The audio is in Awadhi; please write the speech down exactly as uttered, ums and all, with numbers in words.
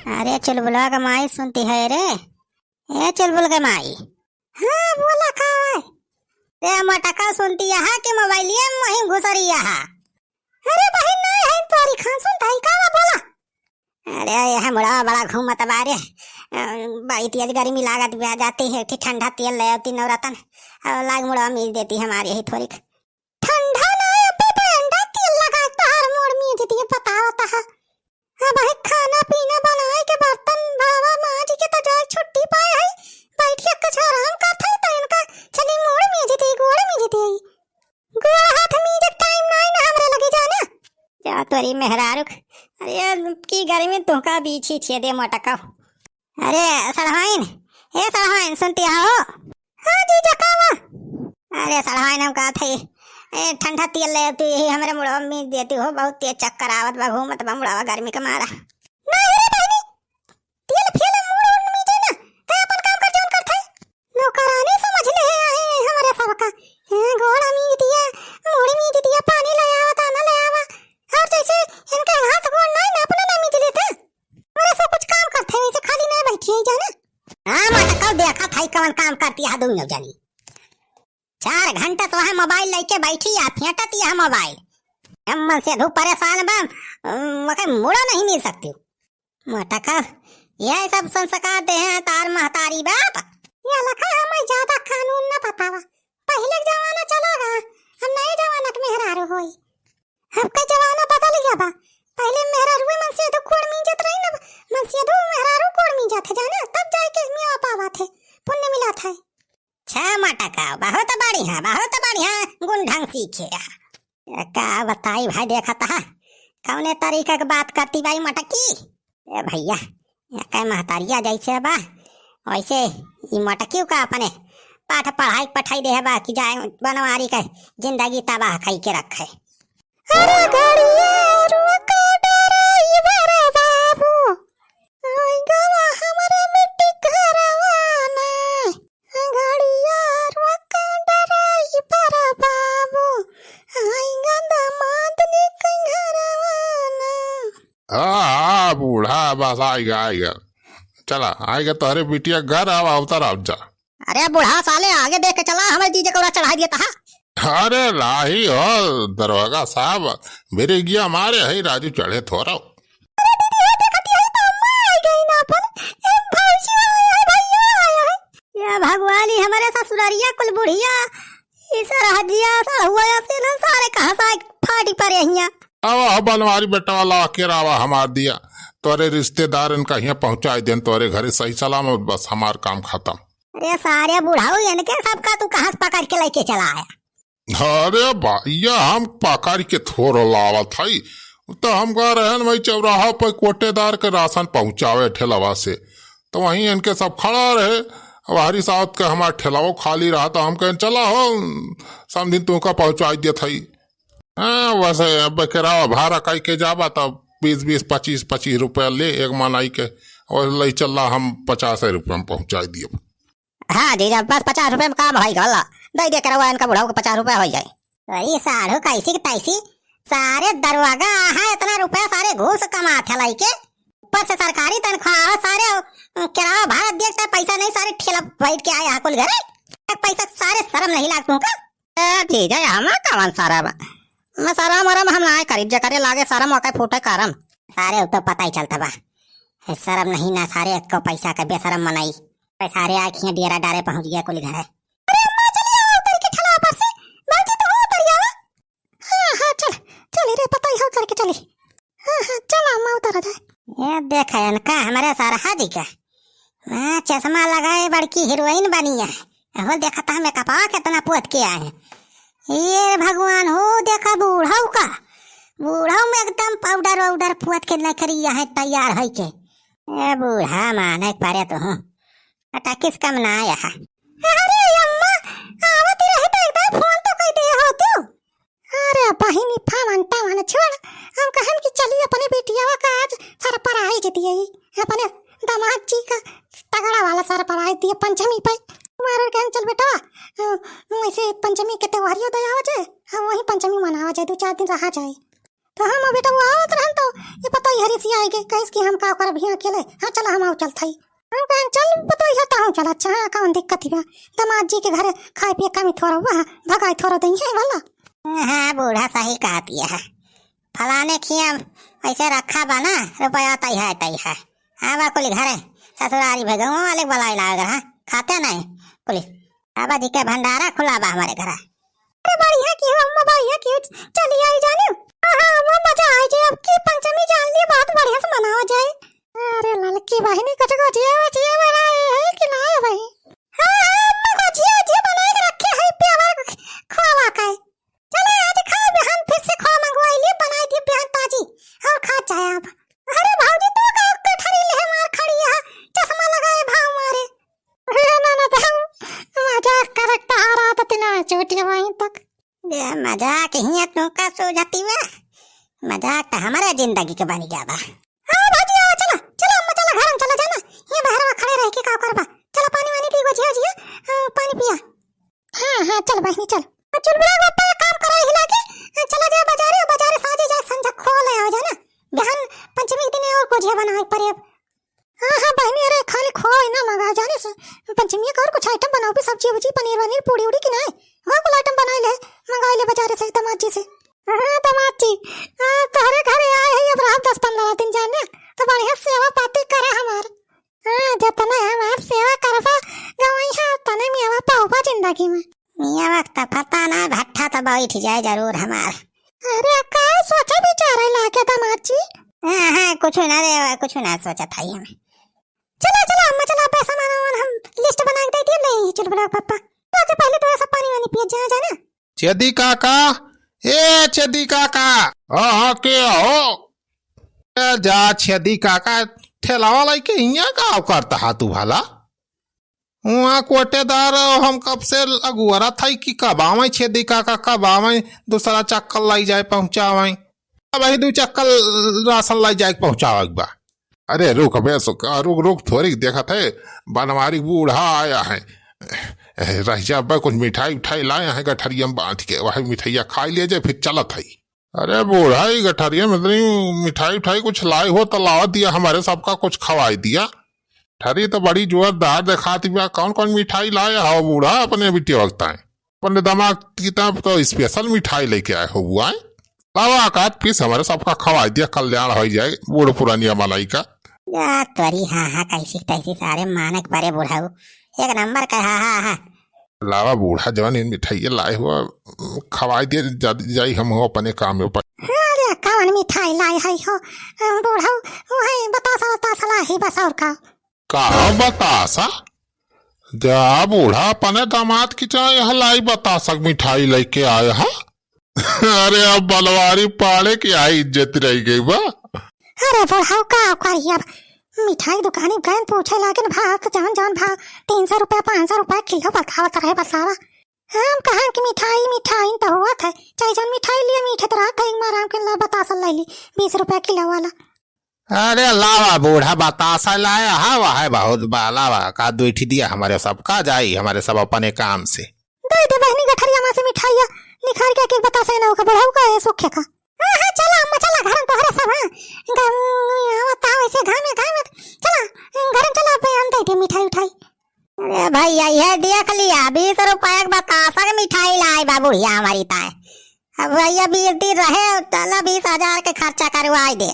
अरे चुलबुलवा के माई सुनती है रे। ए चुलबुल के माई। हाँ, बोला का है? ए मोटका सुनती यहाँ के मोबाइलिया में वहीं घुसरी यहाँ। अरे बहिन, नहीं है तोरी खान सुनता है का बा, बोला। अरे यह मुड़वा बड़ा घूमत बा रे। अ, बड़ी तेज गर्मी लागत बा, जाती है, एक ठे ठंडा तेल ले आती नवरतन। अब लाग मुड़वा मीज देती हमारी यही थोड़ी। ठंडा ना, अबे बंडा तेल लगा तोहार मुड़ मीज दिए, बतावत है। अब है खाना पीना बनाए के, बर्तन भावा माज के तो जाए छुट्टी पाए है। बैठ के कुछ आराम करत है तो इनका चली मुड़ मीज दी, गोड़ मीज दी। गोड़ हाथ मीजे टाइम नाई ना हमरे लगे जाना। जा तोरी मेहरारू क-, अरे की गर्मी तुहका बीछी छेदे मोटका। अरे सड़हाइन, ए सड़हाइन सुनती हो? हाँ जीजा का बा? अरे सड़हाइन हम कहत हई, ए ठंडा तेल ले तू यही हमरे मुड़वा में देती हो, बहुत तेज चक्कर आवत बा, घूमत बा मुड़वा गर्मी के मारा। नहीं रे बहिनी, तेल फेल मुड़ उड़ मीजे ना, ते अपन काम कर जौन करत है। नौकरानी समझ ले आए हैं हमरे सबका। हैं, गोड़ मीज दिया, मुड़ मीज दिया, पानी ले आवा, दाना ले आवा। और जैसे इनके हाथ गोड़ नहीं ना, अपने ना मीज लेते। हमरे सब कुछ काम करते हैं, वैसे खाली नहीं बैठी है जाना। हाँ, मैं तो कल देखा था, कौन काम करती है दोनों जनी। चार घंटा से वहाँ मोबाइल लेके बैठी है, फेंटत यह मोबाइल। हम मन से धूप परेशान बा, मगर मुड़ो नहीं मिल सकती। मोटका, यह सब संस्कार दे हैं तार महतारी बाप। ये लखा हमें ज्यादा कानून न बतावा। पहले के जमाना चला गया, हम नए जमाना के मेहरारू होई। अब का जमाना बदल गया बा। पहले मेहरारू मन से दो कोड़ मीजत रही ना, मन से दो मेहरारू कोड़ मीजत है जाने, तब जाए के मियाँ पावत है, पुण्य मिलत है। छा मटका, बहुत बढ़िया, बहुत बढ़िया गुण ढंग सीखे। ए, का बताई भाई, देखत हा कौने तरीका के बात करती बाई मटकी। ए भैया, ए कै महतारिया जैसे बा, वैसे ई मटकियों का अपने पाठ पढ़ाई के पठाई दे बा कि जाए बनवारी के जिंदगी तबाह कई के रखे। अरे गड़िया रोक ड्राइवर बाबू, आई गवा हमरे मिट्टी घरवा ना। गड़िया रोक ड्राइवर बाबू, आइगा दामाद लेके घरवा ना। हाँ, हाँ, बूढ़ा, बस आइगा, आइगा। चला, आइगा तोहरे बिटिया घर, अब अवतर अब जा। अरे बूढ़ा साले, आगे देख के चला, हमें जीजे को चढ़ा दिया था। अरे लाही हो दरोगा साहब, बिरिगिया मारे है राजू चढ़े थोरो। अरे दीदी, हे देखत यही तो अम्मा आई गई ना अपन। ए भौजी वाला है, भैया आया है। या भगवान, ई हमरे ससुररिया कुल बुढ़िया, ई सरहजिया, सड़हुआ से ना सारे कहाँ से आए फाटी परे हियाँ। आवा हो बनवारी बेटवा, लावा केरावा हमार दिया। तोरे रिश्तेदारन का हियाँ पहुँचाई देन तोरे घरे सही सलामत, बस हमार काम खतम। अरे सारे बुढ़ाऊ, इनके सबका तू कहाँ से पकड़ के लेके चला आया? अरे भैया, हम पकड़ के थोरो लावत हई, तो हम कह रहे हैं भाई चौराहा पर कोटेदार के राशन पहुँचावे ठेलवा से, तो वहीं इनके सब खड़ा रहे। अब हरी साहब के हमार ठेलवा खाली रहा, तो हम कहें चला हो समधिन तुमका पहुँचाई देत हई। हाँ, वैसे अब केरावा भाड़ा कई के जाबा, तब बीस बीस, पच्चीस पच्चीस रुपया ले एक मनई के, और ले चला हम पचास रुपया में पहुँचाई दिए। हाँ जीजा, बस पचास रुपया में काम होई गल। दे दे केरवा इनका बुढ़ऊ के पचास रुपया होई जाए। अरे साढ़ू, कैसी की तैसी, सारे दरोगा है, इतना रुपया सारे घूस कमात है लइके, ऊपर से सरकारी तनख्वाह हो, सारे केरवा भारत देख तक पैसा नहीं, सारे ठेला बैठ के आए यहाँ कुल घरे, एक पैसा सारे शर्म नहीं लाग तुमका? ए जीजा, हमा कवन शर्म? मैं शर्म वरम हम ना करीब, जे करे लागे शर्म ओके फूटे करम। सारे उ तो पता ही चलता बा, शर्म नहीं ना सारे, एक पैसा का बेशरम मनई। सारे आँखियाँ डेरा डारे पहुँच गया कुल घर है। अरे अम्मा, चली आओ उतर के ठेला पर से। बाकी तो हो उतर जाओ। हाँ, हाँ, चल, चली रे, पता ही हो उतर के चली। हाँ, हाँ, चल अम्मा, उतर जाए। ये देख इनका, हमारे सरहा जी का। हाँ, चश्मा लगाए बड़की हीरोइन बनी है। अहो, देखा था मेकअपवा कितना पोत के आए हैं। ये भगवान हो, देखा बूढ़ऊ का। बूढ़ऊ में एकदम पाउडर वाउडर पोत के नखरी है तैयार है के। ए बूढ़ा माने परे तो हूँ। अटा किस कम ना आया है। अरे अम्मा, आवत ही रही तो एकदम फोन तो कई दे हो तू। अरे बहिनी, फावन टावन छोड़, हम कहन कि चली अपने बिटियावा का आज सरप्राइज दिए, अपने दामाद जी का तगड़ा वाला सरप्राइज दिए पंचमी पे। हमारे कहन चल बेटा, अ, वैसे पंचमी के त्योहारियों दे आवा जाए, हम वहीं पंचमी मनावा जाए, दो चार दिन रहा जाए। तो हम बेटा वो आवत रहन तो ये पतोहिया रिसियाइ गै, कहिस कि हम का करब हियाँ अकेले। हाँ, चला हम आउ चलत हई। हम कहन चल पतोहिया, तहूँ चल। अच्छा, हाँ, कौन दिक्कत बा? दामाद जी के घरे खाए पिए कमी थोड़ा बा, भगाई थोड़ा दइहैं भला। हाँ, बूढ़ा सही कहत है। फलाने खियाँ ऐसे रखा बा ना, रुपया तई है, तई है। हाँ, बा कुली घरे ससुरारी भे गौवा वाले के बुलाए लाग रहा, खाते नहीं कुली। बाबा जी के भंडारा खुला बा हमरे घरे। अरे बढ़िया किहो, अम्मा बढ़िया किहो, चली आई जानियो। हाँ, हाँ, अम्मा मजा आई जे, अब की पंचमी जान लिए बहुत बढ़िया से मनावा जाए। अरे ललकी बहिनी कुछ गोजिया वोजिया बनाए है कि ना भाई? हाँ, हाँ, अम्मा गोजिया वोजिया बनाए के रखे है, प्यावा खोवा का है। चला आज खाओ, बिहान फिर से खोवा मंगवाई लिए, बनाई दिए बिहान ताजी, और खा जाए अब। अरे भौजी, तू का गठरी ले मार खड़ी है, चश्मा लगाए भाव मारे। अरे ना, ना, तो मजाक करत तहार आदत ना छूटी वहीं तक। ये मजाक हियाँ तू का सूझती बा? मजाक तो हमारे जिंदगी के बन गया बा। हाँ भौजी, आओ, चला, चला अम्मा, चला घर में चला जाना। ये बहरवा खड़े रह के का करबा? चला पानी वानी पी, गोजिया जिया, हाँ, पानी पिया। हाँ, हाँ, चल बहिनी, चल। आ, चुलबुला बापा, एक काम करा, हिला के, आ, चला जा बाजारे, बाजारे से आज जा, संझा खोवा ले आवा जा ना। बिहान पंचमी के दिन और गोजिया बनावे के पड़े अब। हाँ, हाँ, बहिनी, अरे, खाली खोवा ही ना मंगा, जाने से पंचमी का और कुछ item बनाओ भी, सब्जी उब्जी, पनीर वनीर, पूड़ी उड़ी कि नहीं? हाँ, कुल item बनाई ले, मंगाई ले बाजारे से, दामाद जी से। हाँ, दामाद जी, आ, तोहरे घरे आए हैं, अब रहब दस पन्द्रह दिन जाने, तो बढ़िया सेवा पाती करे हमार। हाँ, जतने हमार सेवा करबा, गवइहा, तने मेवा पाउबा जिंदगी में। मेवा के त पता ना, भट्ठा त बैठ जाए जरूर हमार। अरे, का सोचे विचारे लागे दामाद जी? हाँ, हाँ, कुछ ना रे, कुछ ना सोचत हई हम। चला, चला, अम्मा, चला, पैसा मांगा, हम list बना के दे दिए, ले, चुलबुला बापा। तो पहले तो ऐसा पानी वानी पिए जा, जाना। छेदी काका, ए छेदी काका। हाँ, हाँ, के हो? ए जा छेदी काका, ठेलावा लइके हियाँ का करत हा तू भला? उहाँ कोटेदार, हम कब से अगुअरत हई कि कब आवैं छेदी काका, कब आवैं, दूसरा चक्कर लाई जाए पहुँचावैं। अब वही दू चक्कर राशन लाई जाए पहुँचावे के बा। अरे रुक बे सुख, रुक, रुक, थोड़ी देखत है, बनवारी बूढ़ा आया है। रह जा बे, कुछ मिठाई उठाई लाए हैं गठरिया में बांध के, वही मिठाइया खाई ले जाए, फिर चलत है। अरे बूढ़ा, ई गठरिया में इतनी मिठाई उठाई कुछ लाए हो तो लावा दिया, हमारे सबका कुछ खवाई दिया। ठरी तो बड़ी जोरदार देखाती बा, कौन कौन मिठाई लाए हो बूढ़ा अपने बिटिया वक्त आए? अपने दामाद की तरफ तो special मिठाई लेके आए हो बुआ। लावा एक आध piece हमारे सबका खवाई दिया, कल्याण हो जाए बूढ़ पुरानिया मलाई का। जा तोरी, हाँ, हाँ, कैसी तैसी सारे मानक परे बुढ़ाऊ, एक नंबर का, हाँ, हाँ, हाँ। लावा बूढ़ा जवन इन मिठाई लाए हो, खवाई दिया, जा-, जाई हम हो अपने काम में ऊपर। अरे कौन मिठाई लाए है हो बुढ़ाऊ? वही बतासा, बतासा लाई बस, और का? का बतासा? जा बूढ़ा, अपने दामाद की चाहे हलाई बतासक मिठाई लेके आए हा। अरे अब बनवारी पाड़े की आई इज्जत रह गई बा। अरे बुढ़ाऊ का करी अब, मिठाई दुकानी गए पूछे लागिन भाव तो जौन जौन भाव, तीन सौ रुपया, पाँच सौ रुपया किलो बतावत रहे बतावा। हम कहन कि मिठाई मिठाई तो हुआ था, चाहे जौन मिठाई लिए मीठे तो रहा, कहीं मारा हम किलो बतासा ले ली, बीस रुपया किलो वाला। अरे लावा बूढ़ा, बतासा लाया हा, वह है बहुत बा, लावा का दुई ठी दिया, हमारे सब का जाई, हमारे सब अपने काम से। दे दे बहिनी गठरिया मा से मिठाइया निखार के, एक एक बतासा ना ओका बुढ़ाऊ का है सोखे का। हाँ, हाँ, चला अम्मा, चला घर में तोहरे सब, हाँ। गम-, आवत, आवत, ऐसे घामे, घामे, चला, घर में चला, बे, हम दे दे मिठाई उठाई। अरे भैया, ये देख लिया, बीस रुपया के बतासा के मिठाई लाई बा बुढ़िया हमारी ताए। अब भैया बीस दिन रहे, चला बीस हजार के खर्चा करवाई दे।